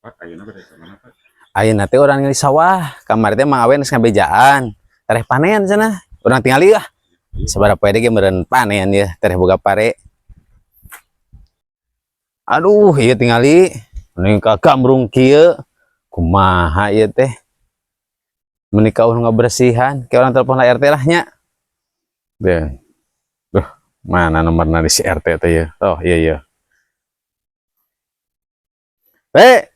Pak, ayeuna bade ka mana, Pak? Ayeuna teh urang di sawah. Kamari teh Mang Awen geus ngabejaan. Tereh panen cenah. Urang tingali ah. Sabaraha poe deui ge meureun panen ya, tereh boga pare. Aduh, ieu tingali. Mending kagamrung kieu. Kumaha ieu teh? Meni kaur ngabersihan, kayak urang telepon lah RT lah nya. Deh. Duh, mana nomorna di si RT teh ya? Oh, iya iya. Eh,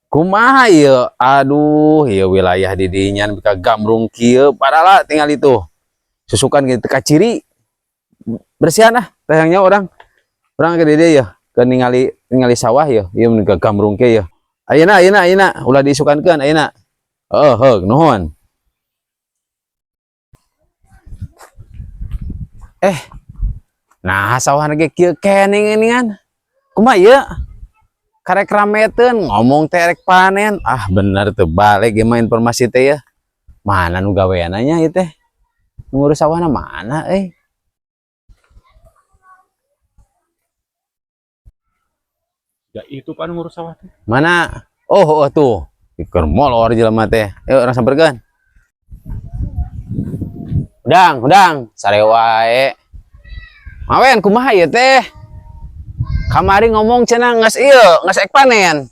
kumaha ieu? Aduh, ieu wilayah di dinya nepi ka gamrung kieu, parala tinggal itu. Susukan gitu ka ciri. Bersihan ah, hayangnya urang. Urang ke dieu ya, ke ningali ningali sawah ya, ieu meni ka gamrung kieu ya. Ayeuna ayeuna ayeuna ulah diisukankeun ayeuna. Oh, heuh, nuhun. Eh. Nah, sawah ge kieu keneh geuningan. Kumaha ieu? Karek rameteun ngomong teh rek panen. Ah, bener tuh balik ieu mah informasi teh ya. Mana nu gaweanna nya ieu teh? Nu ngurus sawahna mana euy? Ya itu Pak nu ngurus sawah teh. Mana? Oh, oh tuh. Keur molor jelema teh. Yuk urang samperkeun. Udang, udang, sare wae. Mawen kumaha ieu teh? Kamari ngomong cenah geus ieu, geus ek panen.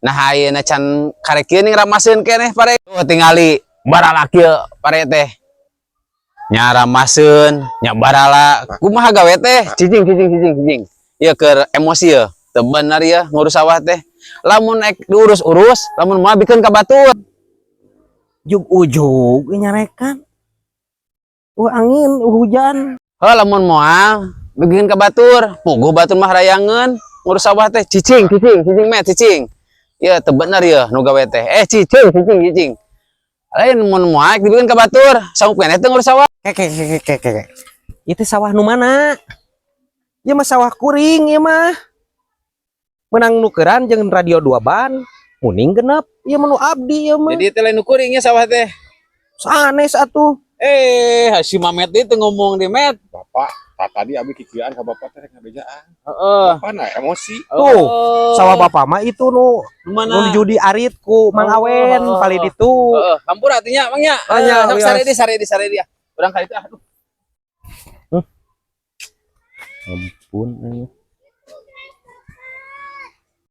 Nah, ayeuna can karek kieu ning ramaseun keneh pare. Tuh tingali barala kieu pare teh. Nya ramaseun, nya barala. Kumaha gawe teh? Cicing cicing cicing cicing. Ieu keur emosi ye. Teu bener ya ngurus sawah teh. Lamun ek diurus-urus, lamun moal bikeun ka batur. Ujug-ujug nyarekan. Angin, hujan. Heuh, lamun moal bikeun ka batur, puguh batur mah rayangeun ngurus sawah teh cicing cicing cicing met cicing. Ieu teu bener ieu nu gawe teh. Eh, cicing cicing cicing. Lain mun moal dibikeun ka batur, sanggup keneh teu ngurus sawah. Kek kek kek kek kek. Itu sawah nu mana? Ieu mah sawah kuring ieu mah. Menang nukeran jeung radio dua ban, muning genep. Ieu mah nu abdi ieu mah. Jadi teh lain nu kuring nya sawah teh. Sanes atuh. Eh, si Mamet itu ngomong di Met. Bapak, tadi abi kikieuan ka bapak teh rek ngabejaan. Heeh. Bapak nah emosi. Tuh, sawah bapak mah itu nu Nu mana? Nu judi arit ku Mang Oh, Awen oh, palih ditu. Heeh, hampura atuh nya, Mang nya. Ah, nya, Sok wios. sare di sare di sare dia. Urang ka itu aduh. Ampun.